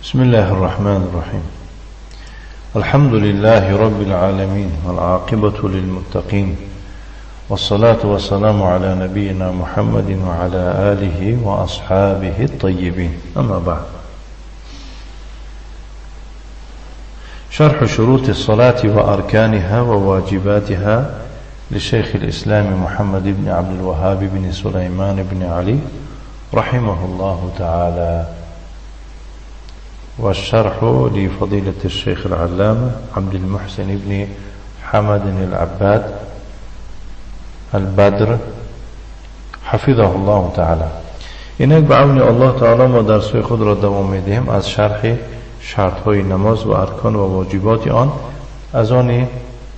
بسم الله الرحمن الرحيم. الحمد لله رب العالمين، والعاقبة للمتقين، والصلاة والسلام على نبينا محمد وعلى آله وأصحابه الطيبين. أما بعد. شرح شروط الصلاة وأركانها وواجباتها لشيخ الإسلام محمد بن عبد الوهاب بن سليمان بن علي رحمه الله تعالى، والشرح لفضيلة الشيخ العلامة عبد المحسن بن حمد العباد البدر حفظه الله تعالى. اینک به عون الله تعالی ما درس خود را دوام میدهیم از شرح شرطهای نماز و ارکان و واجبات آن از آن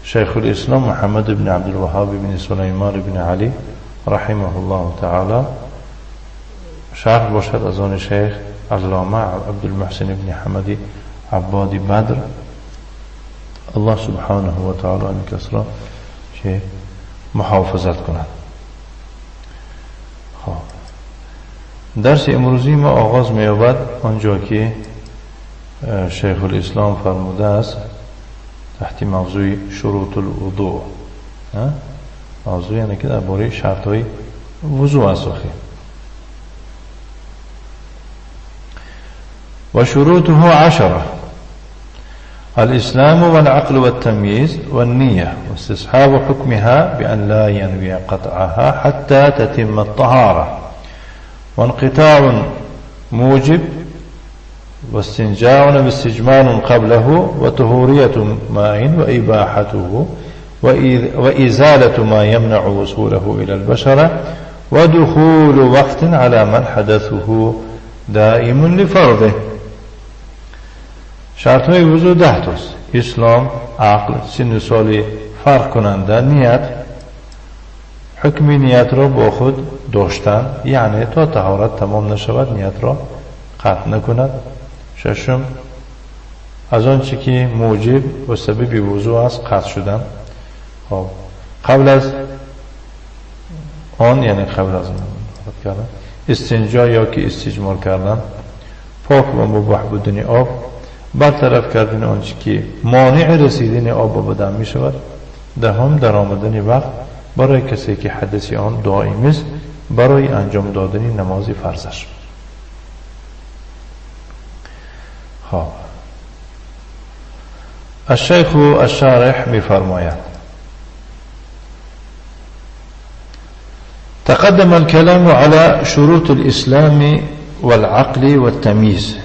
شیخ الاسلام محمد بن عبدالوهاب بن سلیمان بن علی رحمه الله تعالی، شرح باشد از آن شیخ علامه عبدالمحسن بن حمد عباد بدر. الله سبحانه و تعالی این کس را که محافظت کند. خب، درس امروزی ما آغاز می‌یابد آنجا که شیخ الاسلام فرموده است تحت موضوع شروط الوضوء. موضوع یعنی که درباره شرط‌های وضوء است. وشروطه 10: الإسلام والعقل والتمييز والنية واستصحاب حكمها بأن لا ينوي قطعها حتى تتم الطهارة، وانقطاع موجب، واستنجاء واستجمار قبله، وطهورية ماء وإباحته، وإزالة ما يمنع وصوله إلى البشرة، ودخول وقت على من حدثه دائم لفرضه. شرط های وضو 10 تاست: اسلام، عقل، سن سال فرق کننده، نیت، حکم نیت را با خود داشتن، یعنی تا طهارت تمام نشود نیت را قطع نکند. ششم، از آنچه که موجب و سبب وضو است قطع شدن. خب، قبل از آن، یعنی قبل از آن استنجا یا که استجمار کردن، پاک و مباح بودن آب، برطرف کردن آنچه که مانع رسیدن آب به بدن می شود. دهم، در آمدن وقت برای کسی که حدث آن دائمی است برای انجام دادن نماز فرضش. خب، الشیخ الشارح می فرماید: تقدم الكلام على شروط الإسلام والعقل والتمييز.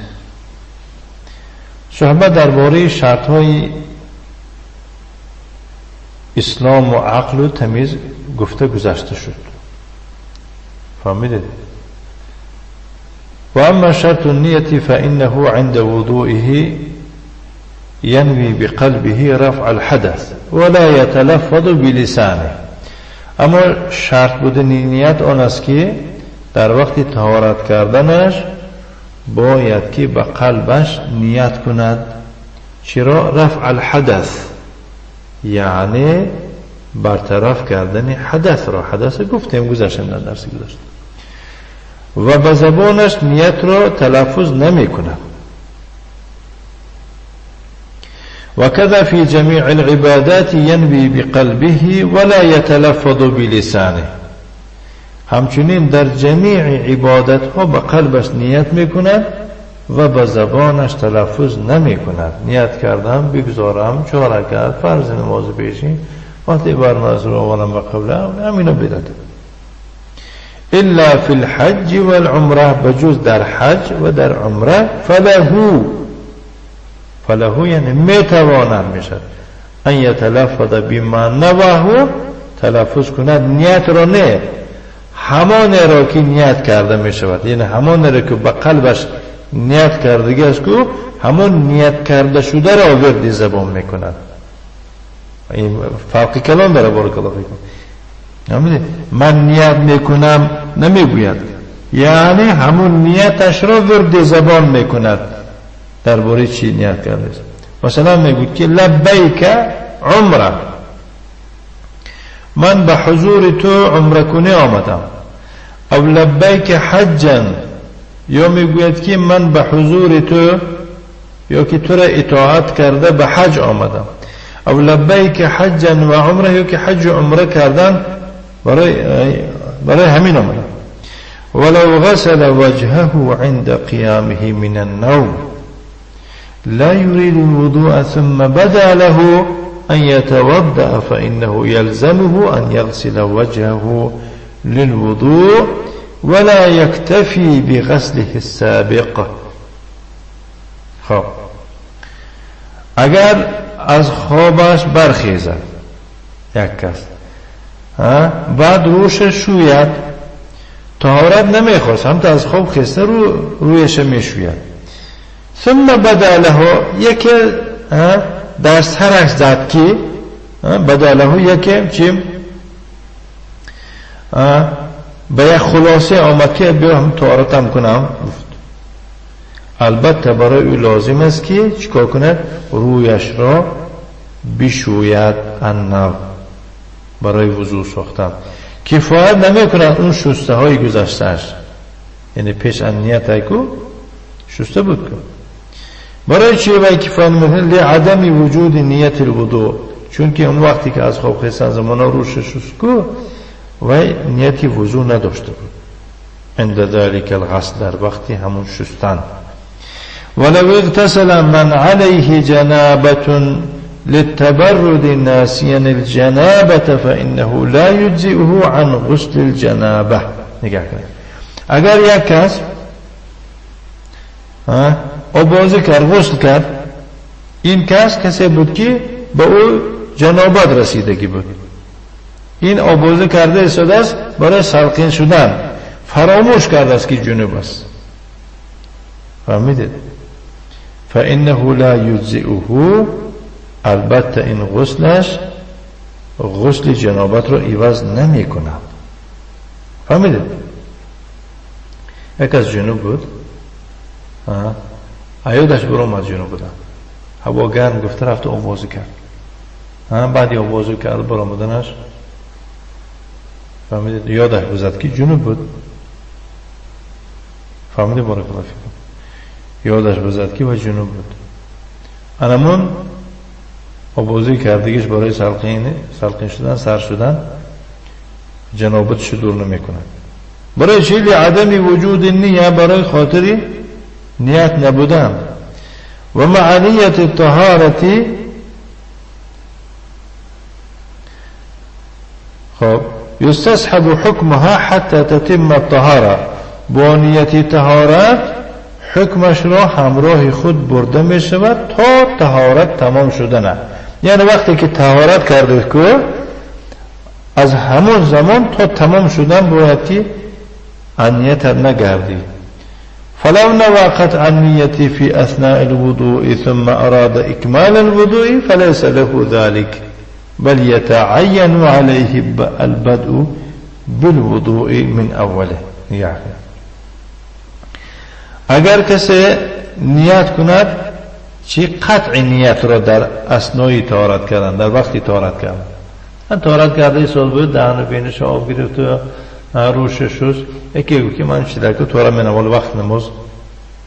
صحبت درباره شرط‌های اسلام و عقل و تمیز گفته گذشته شد. فهمیدید؟ و اما شرط النية فإنه عند وضوئه ينوي بقلبه رفع الحدث ولا يتلفظ بلسانه. اما شرط بودن نیت آن است که در وقت طهارت کردنش باید که به قلبش نیت کند. چرا؟ رفع الحدث، یعنی برطرف کردن حدث را. حدث گفتیم گذشتیم در درس گذشته. و به زبانش نیت را تلفظ نمی کند. وكذا في جميع العبادات ينوي بقلبه ولا يتلفظ بلسانه. همچنین در جمیع عبادت ها به قلبش نیت میکند و به زبانش تلفظ نمیکند. نیت کردم بگذارم 4 رکعت فرض نماز پیشین وقتی برنامه رو آورم به قبله، همینو بداد. الا فی الحج والعمره، بجز در حج و در عمره. فله یعنی میتواند میشد ان یتلفظ بما نواه، تلفظ کند نیت را، نه همان را که نیت کرده میشود، یعنی همان را که به قلبش نیت کردگی است که همان نیت کرده شده را ورد زبان میکند. این فرق کلام داره. بارک الله فیکم. من نیت میکنم نمیگوید، یعنی همون نیتش را ورد زبان میکند. درباره چی نیت کرده است؟ مثلا میگوید که لبیک عمره، من به حضور تو عمره کنی آمدم. او لبیک حجا، یا میگوید که من به حضور تو یا که تو را اطاعت کرده به حج آمدم، او لبیک حجا و عمره، یا که حج و عمره کردن برای همین آمدم. ولو غسل وجهه عند قيامه من النوم لا يريد الوضوء ثم بدا له أن يتوضأ فإنه يلزمه أن يغسل وجهه للوضوء ولا يكتفي بغسله السابق. خب اگر از خوابش برخیزد یک کس، بعد روش شوید، طهارت نمیخواست، هم تا از خواب خسته رویش میشوید. ثم بدا له، یکی در سرش زد که بدا له، یکی چی به یک خلاصه آمد که بیا هم طهارتم کنم. البته برای او لازم است که چیکار کند؟ رویش را بشوید النو برای وضو ساختن. کفایت نمی کند اون شسته های گذشتهش، یعنی پیش از نیت کو شسته بود که برای چی باید کفایت نمیکنه؟ لعدم وجود نیت الوضوء، چون که اون وقتی که از خواب خیستن زمانا روش شست کو و نیت وضو نداشته بود. عند ذلك الغسل، در وقتی همون شستن. ولو اغتسل من عليه جنابة للتبرد ناسيا الجنابة فإنه لا يجزئه عن غسل الجنابة. نگاه کنید، اگر یک کس آبازی کرد، غسل کرد، این کس کسی بود که به او جنابت رسیدگی بود، این آبازی کرده ایستاده است برای سرقین شدن، فراموش کرده است که جنوب است. فهمیدید؟ فإنه لا يجزئه، البته این غسلش غسل جنابت رو عوض نمی کند. فهمیدید؟ یک از جنوب بود، ایادش برام از جنوب بودن، هوا گرم گفته رفت آوازی کرد، بعدی آوازی کرد برآمدنش، فهمیدید؟ یادش بزد که جنوب بود. فهمیدید؟ بارک الله فیکم. یادش بزد که و جنوب بود. انمون آبازی کردگیش برای سلقین شدن، سر شدن، جنابتش دور نمی کند. برای چی؟ لعدم وجود نیه، برای خاطری نیت نبودن. و معنیت الطهارتی، خب یستصحب حکمها حتی تتم الطهاره، با نیت طهارت حکمش را همراه خود برده می شود تا طهارت تمام شدنه. یعنی وقتی که طهارت کرده که از همون زمان تا تمام شدن باید که نیت نگردی. فلو نوى قطع النية في أثناء الوضوء ثم أراد إكمال الوضوء فليس له ذلك بل يتعين عليه البدء بالوضوء من أوله. يعني اگر کسی نیت کند چی قطع نیت را در اثنای طهارت کردن، در وقتی طهارت کردن، طهارت کرده سال بود، دهن و بینش آب گرفت و روش شست، یکی گفت که من چی در که طهارت من اول وقت نماز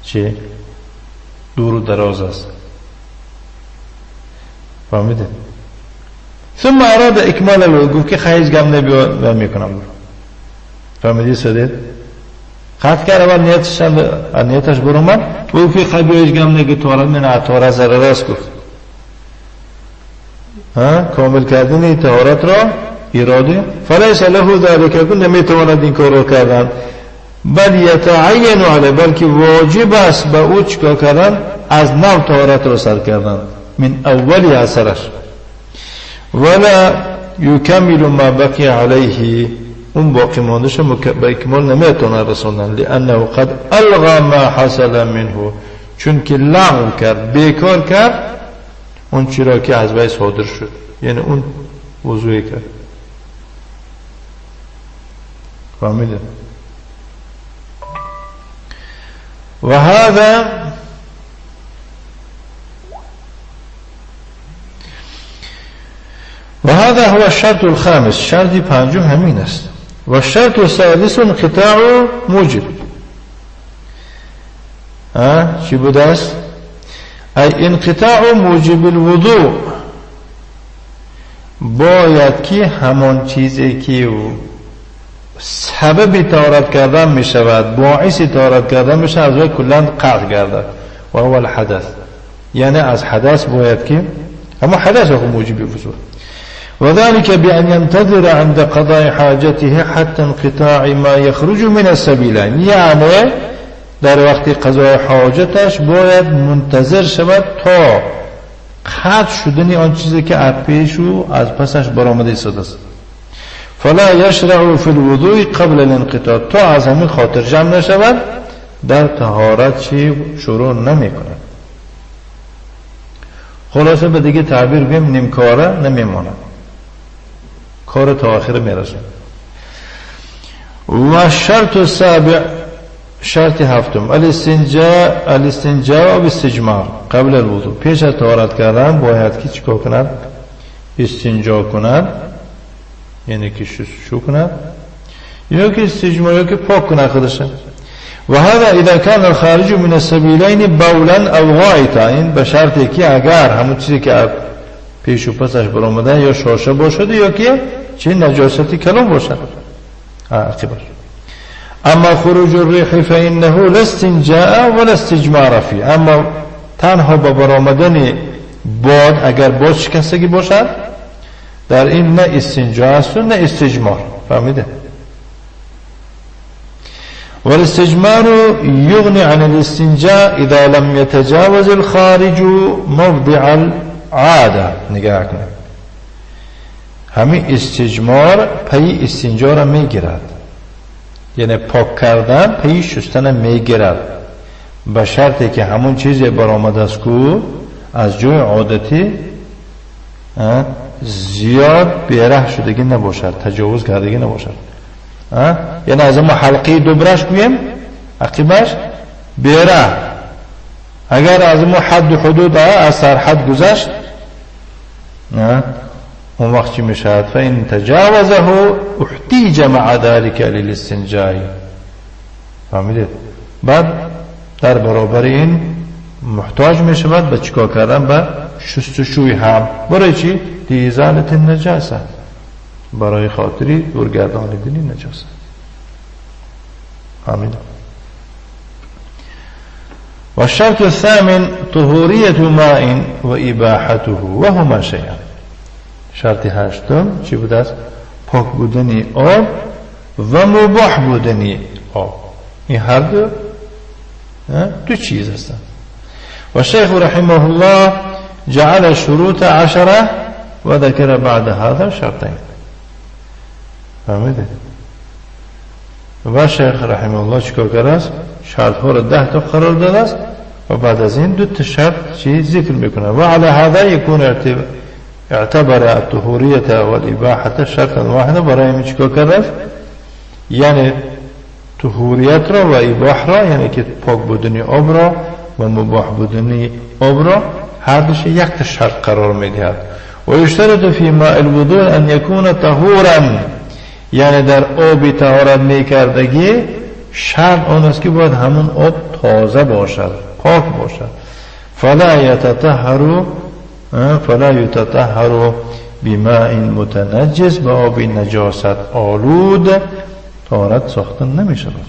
چی دور و دراز است. فهمیده؟ ثم اراد اکمال الوضوء، گفت که خیلی گم نبیا میکنم. فهمیدی سدید؟ قطع کرد اول نیتش برآمد، گفت که خیلی هیچ گم نگه طهارت من طهارت ضرر است. گفت کامل کردن طهارت را اراده، فلیس له ذلك، نمیتواند این کار را کردن، بل یتعین علیه، بلکه واجب است به او چیکار کردن؟ از نو طهارت را سر کردن، من اولی اثرش. ولا یکمل ما بقی علیه، اون باقی ماندش به اکمال نمیتونه رسوندن، لانه قد الغى ما حصل منه، چون که لغو کرد، بیکار کرد اون چیزی که از وی صادر شد، یعنی اون وضوع کرد. فهمیده؟ و هذا هو الشرط الخامس، شرط پنجم همین است. و الشرط السادس انقطاع موجب. چی بوده است؟ ای انقطاع موجب الوضوء، باید که همان چیزی که سبب طهارت کردن می شود، باعث طهارت کردن می شود، از وی کلا قطع گردد. و هو الحدث، یعنی از حدث باید که اما حدث هو موجب وضوء. وذلك بأن ينتظر عند قضاء حاجته حتى انقطاع ما يخرج من السبيلين، یعنی در وقت قضای حاجتش باید منتظر شود تا قطع شدن آن چیزی که از پیش و از پسش برآمده ایستاده است. فلا یشرع فی الوضوء قبل الانقطاع، تا از همین خاطر جمع نشود در طهارت چی شروع نمی کند. خلاصه به دیگه تعبیر بیم نیمکاره نمیماند، کار تا آخر میرسه. و شرط السابع، شرط هفتم، الاستنجاء و استجمار قبل الوضوء. پیش از طهارت کردن باید که چیکار کند؟ استنجا کند، یعنی که شستشو کند یا که استجمار یا که پاک کند خودش. و هذا اذا كان الخارج من السبيلين بولا او غائطا، این به شرطی که اگر همون چیزی که پیش و پسش برآمده یا شاشه باشد یا که چه نجاستی کلام باشد عقبش. اما خروج الريح فانه لا استنجاء ولا استجمار فيه، اما تنها با برآمدن باد اگر باد شکستگی باشد در این نه استنجا است و نه استجمار. فهمیده؟ والاستجمار يغني عن الاستنجاء اذا لم يتجاوز الخارج موضع العاده. نگاه کنید، همین استجمار پی استنجا را میگیرد، یعنی پاک کردن پی شستن میگیرد، به شرطی که همون چیزی برآمده است که از جای عادتی زیاد بیره شدگی نباشد، تجاوز کردگی نباشد. یعنی از ما حلقه دوبرش گویم عقبش بیره، اگر از ما حد و حدود از سرحد گذشت اون وقت چی میشد؟ فإن تجاوزه احتیج مع ذلك للاستنجاء. فهمیدید؟ بعد در برابر این محتاج میشود به چیکار کردن؟ به شستشوی هم. برای چی؟ لازالة النجاسة، برای خاطری دورگردانیدن نجاست. فهمیدید؟ و الشرط الثامن طهوریة ماء و اباحته و هما شیئان. شرط هشتم چی بوده است؟ پاک بودن آب و مباح بودن آب. این هر دو چیز هستند. و شیخ رحمه الله جعل شروط 10 و ذکر بعد هذا شرطین. فهمیده؟ و شیخ رحمه الله چیکار کرده است؟ شرط ها را 10 تا قرار داده است و بعد از این 2 تا شرط چی ذکر میکنه. و علی هذا یکون اعتبر الطهوریة والإباحة شرطا واحدا. برای این چیکار کرده است؟ یعنی طهوریت را و اباح را، یعنی که پاک بودن آب را و مباح بودن آب را هر دوش یک تا شرط قرار میدهد. و یشترط فی ماء الوضوء ان یکون طهورا، یعنی در آب طهارت میکردگی شرط آن است که باید همون آب تازه باشد، پاک باشد. فلا یتطهر بماء متنجس، با آب نجاست آلود طهارت ساخته نمی شود.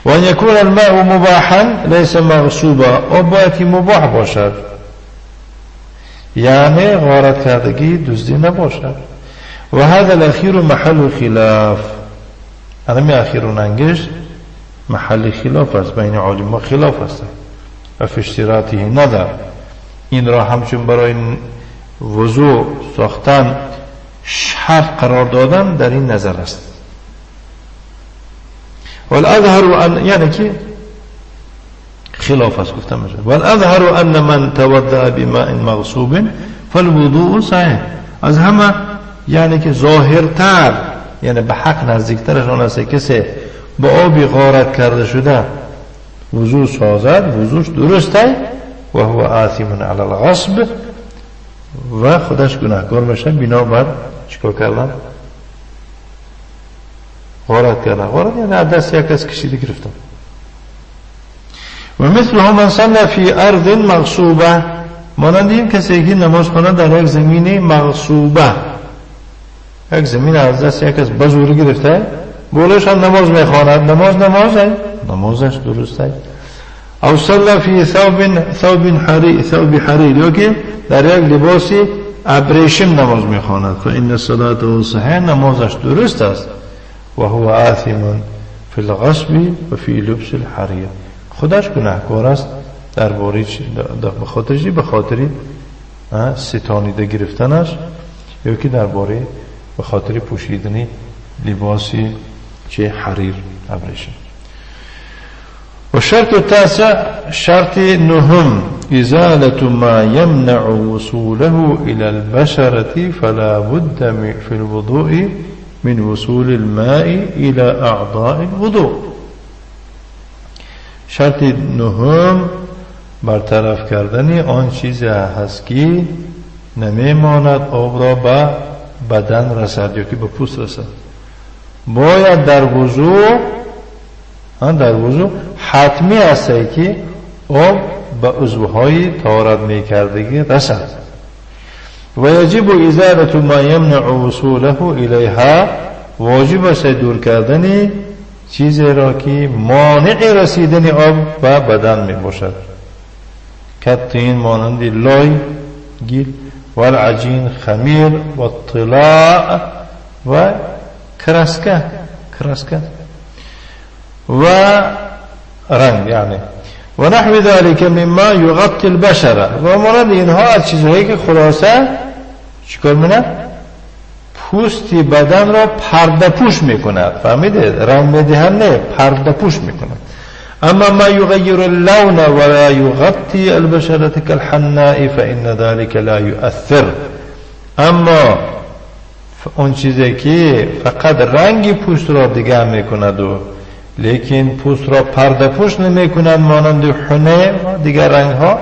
و ان یکون الماء مباحا لیس مغصوبا، آب باید مباح باشد، یعنی غارت کردگی دزدی نباشد. و هذا الاخیر محل خلاف، همین اخیر انگشت محل خلاف است، بین علما خلاف است و فی اشتراطه نظر. این را همچون برای وضوع ساختن شرط قرار دادن در این نظر است. والاظهر ان، یعنی که خلاف است گفتم میشه. والاظهر ان من توضأ بماء مغصوب فالوضوء صحیح. از همه یعنی که ظاهرتر، یعنی به حق نزدیکترش آن است کسی با آبی غارت کرده شده وضوع سازد، وضوعش درسته و هو آثم علی الغصب، و خودش گناهکار میشه بنابر چیکار کردن؟ غارت کردن. غارت یعنی از دست یک کس کشیده گرفتن. و مثله من صلى في ارض مغصوبه، مانند این کسی که نماز خواند در یک زمین مغصوبه، یک زمین از دست یک از بزرگ گرفته، بولش هم نماز میخواند، نماز نمازه، نمازش درسته. او صلى في ثوب حریر، یا که در یک لباسی ابریشم نماز میخواند، فإن صلاته صحیح، نمازش درست است. و هو آثم فی الغصب و فی لبس الحریر، خودش گناهکار است درباره به خاطر چی؟ به خاطر ستانیده گرفتنش، یا که درباره به خاطر پوشیدن لباسی چه حریر ابریشم. و شرط التاسع، شرط نهم، إزالة ما يمنع وصوله إلى البشرة فلا بد في الوضوء من وصول الماء إلى أعضاء الوضوء. شرط نهم برطرف کردن آن چیزی هست که نمیماند آب را به بدن رسد یا که به پوست رسد. باید در وضو حتمی است که آب به عضوهای طهارت میکردگی رسد. و یجب ازالة ما یمنع وصوله الیها، واجب است دور کردن چیزی را که مانع رسیدن آب به بدن می باشد، کالطین مانند لای گیل، والعجین خمیر، و الطلاع و کرسکه و رنگ یعنی و نحو ذلك مما یغطی البشره، و مانند اینها از چیزهایی که خلاصه چیکار میکنه؟ پوست بدن را پرده پوش میکند. فهمیدید؟ رنگ میدهند نه، پرده پوش میکند. اما ما یغیر اللون ولا یغطی البشرة كالحناء فإن ذلك لا یؤثر، اما اون چیزی که فقط رنگ پوست را دیگر میکند و لیکن پوست را پرده پوش نمیکند مانند حنه و دیگر رنگ ها،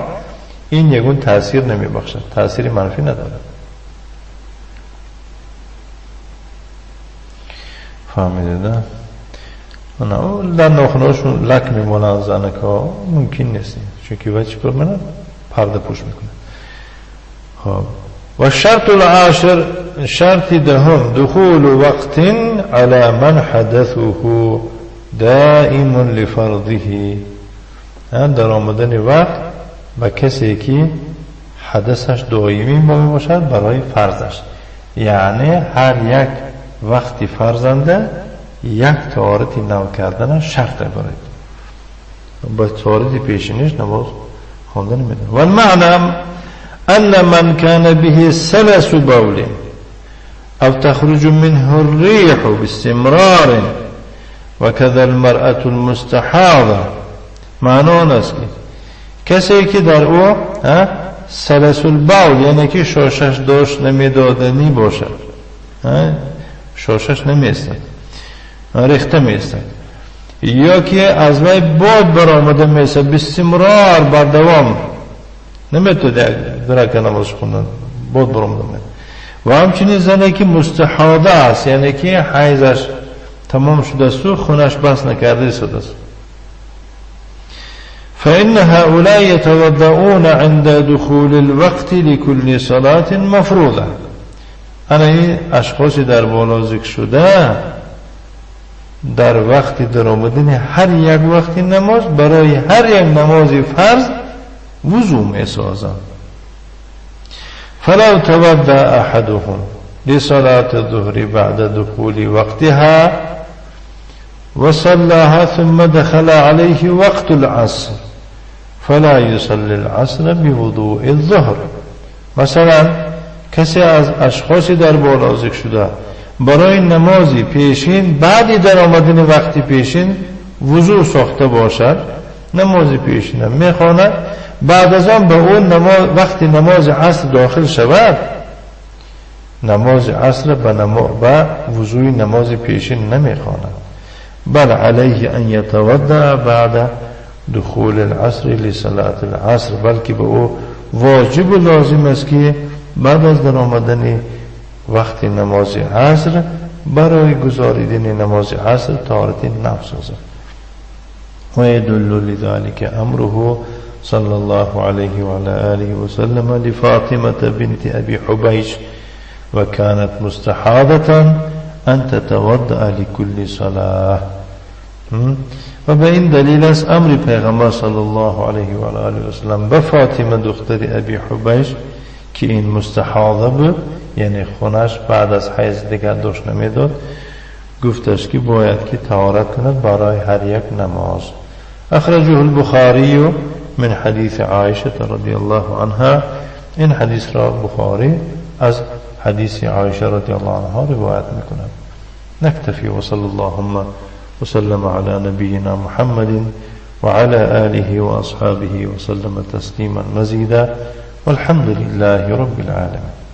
این یگون تاثیر نمیبخشد، تاثیر منفی ندارد. فهمیدید؟ نه در ناخنهاشون لک میمونن زنک ها، ممکن نیست، چون که باید چیکار میکنن؟ پرده پوش میکنن. خب و شرط العاشر، شرط دهم، دخول وقت على من حدثه دائم لفرضه، در آمدن وقت به کسی که حدثش دائمی باشد برای فرضش، یعنی هر یک وقتی فرزنده یک طهارت نو کردن شرط برای با طهارت پیشینش نماز خواندن نمیده. و المعنى ان من كان به سلس بول او تخرج منه الريح باستمرار وكذا المرأة المستحاضة، معنی آن است که کسی که در او سلس البول یعنی که شاشش داشت نمیدادنی باشد، شاشش نمیستد، ریخته میستد، یا که از وی باد برآمده میستد باستمرار، بردوام نمیتونه یک درک نماز خوندن، باد برآمده میستد. و همچنین زنی که مستحاضه است، یعنی که حیضش تمام شده است و خونش بس نکرده است، فإن هؤلاء يتوضؤون عند دخول الوقت لكل صلاة مفروضة. انا این اشخاصی در بالا ذکر شده در وقت در آمدن هر یک وقت نماز برای هر یک نماز فرض وضو میسازند. فلو تودع احدهم لصلاة الظهر بعد دخول وقتها وصلاها ثم دخل عليه وقت العصر فلا يصلي العصر بوضوء الظهر. مثلا کسی از اشخاصی در بالا ذکر شده برای نماز پیشین بعد در آمدن وقت پیشین وضو ساخته باشد، نماز پیشین میخواند، بعد از آن به اون نماز وقت نماز عصر داخل شود، نماز عصر به وضوی نماز پیشین نمیخواند، بل علیه ان یتوضع بعد دخول العصر لصلاة العصر، بلکه به او واجب و لازم است که بعد از در آمدن وقت نماز عصر برای گزاریدن نماز عصر طهارت نفس سازد. ويدل لذلك أمره صلى الله عليه وعلى آله وسلم لفاطمة بنت أبي حبيش وكانت مستحاضة أن تتوضأ لكل صلاة. و به این دلیل است امر پیغمبر صلی الله علیه و آله و سلم به فاطمه دختر ابی حبیش که این مستحاضه بود، یعنی خونش بعد از حیض دیگر داشت نمیداد، گفتش که باید که طهارت کند برای هر یک نماز. اخرجه البخاری من حدیث عایشه رضی الله عنها. این حدیث را بخاری از حدیث عایشه رضی الله عنها روایت میکند. نکتفی و صلی اللهم وسلم على نبينا محمد وعلى آله وأصحابه وسلم تسليما مزيدا والحمد لله رب العالمين.